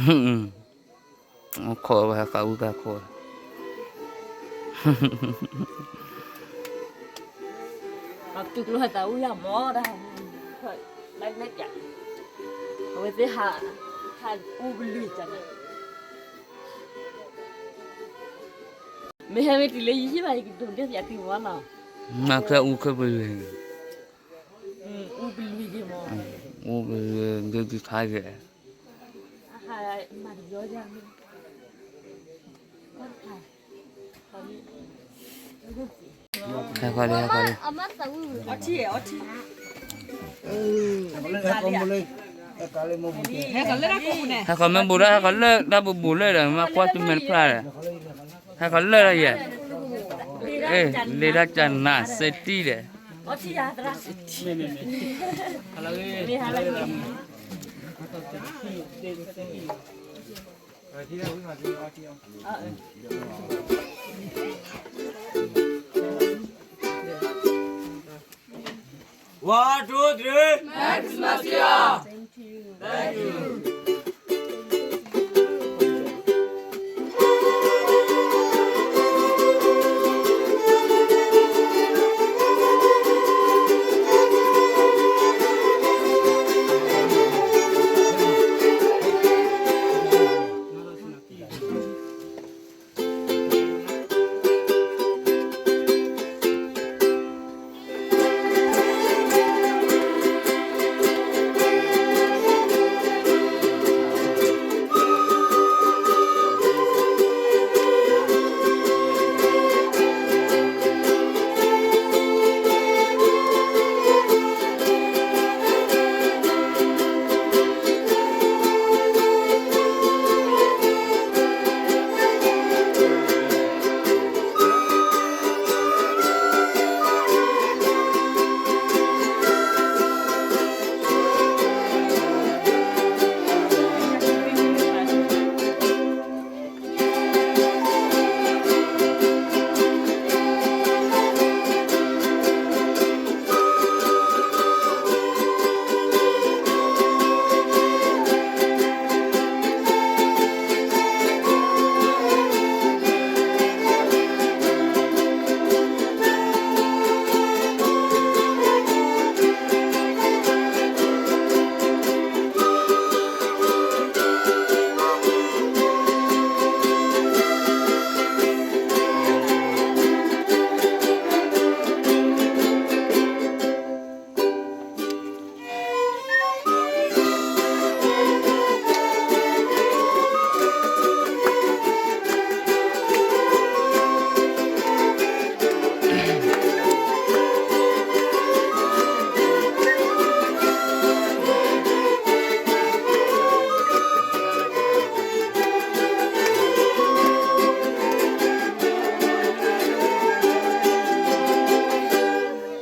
ခိးဝဲဟဲဃာ်ဝံၣ်ကါခိး, အဝဲသ့ၣ်ဟး, ဟးအူပလွံၢ်ကန့ၣ်, မ့ၢ်ဟဲမ့ၢ်တုၤလၢယဟံၣ်ဘၣ် ယကဒိးဒၣ်ယၤတုၤမ့ၢ်နီၤ, မ့ၢ်ခဲအူခဲပလွံၢ်, အူပလွံၢ်, အူပလွံၢ်ဂ့ၤဂ့ၤခါဂ့ၤ ဟဲဃီလံ ဟဲဃီလံ, ဟဲဃီမ့ၢ်ဘူးဒီး ဟဲဃီလၢတၢ်ဘူးဘူးလၢဒီး မ့ၢ်ကွၢ်တုၤမဲာ်တဖျၢ်ဒီး, ဟဲဃီလၢဒီးယဲ, လ့ဒၣ်ကနၤစ့တံၢ်ဒီး One, two, three. Merry Christmas to you all. Thank you.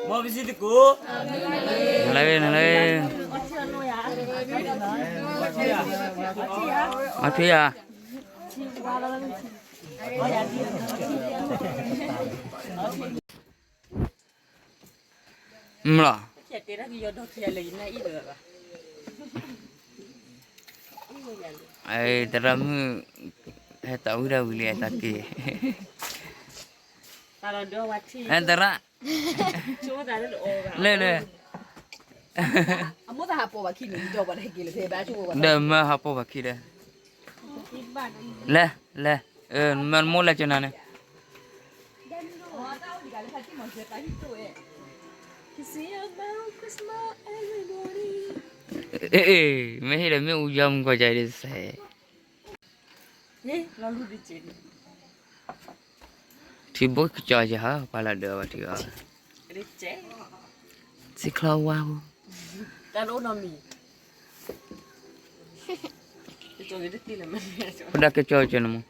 မ့ၢ်ပစံးသကိး, နလၢ, နလၢ, အထံဧါ, မ့ၢ်လီၤ, သရၣ်မုၣ်, ဟဲတၢ်ဝံၣ်တၢ်ဝံၤလံ တၢ်က့ၤ, သရၣ်, လၢလၢ, ဒီးမၢဟးပိာ်ဘၣ်ခံဒီး, လဲၤ, လဲၤ, မ့ၢ်မိၢ်လဲၤကနၤန့ၣ်, မ့ၢ်ဟ့ၣ်ဒီးမ့ၣ်အူယီမုၢ်ကီၢ်ကါဒ်စဲး, ထံဘိကကၠီယဟါ ပှၤလၢဒၢးဘၣ်ထံအီၤ, စံချီဝါဟူ, ပဒၣ်ကကၠီကၠီနမ့ၢ်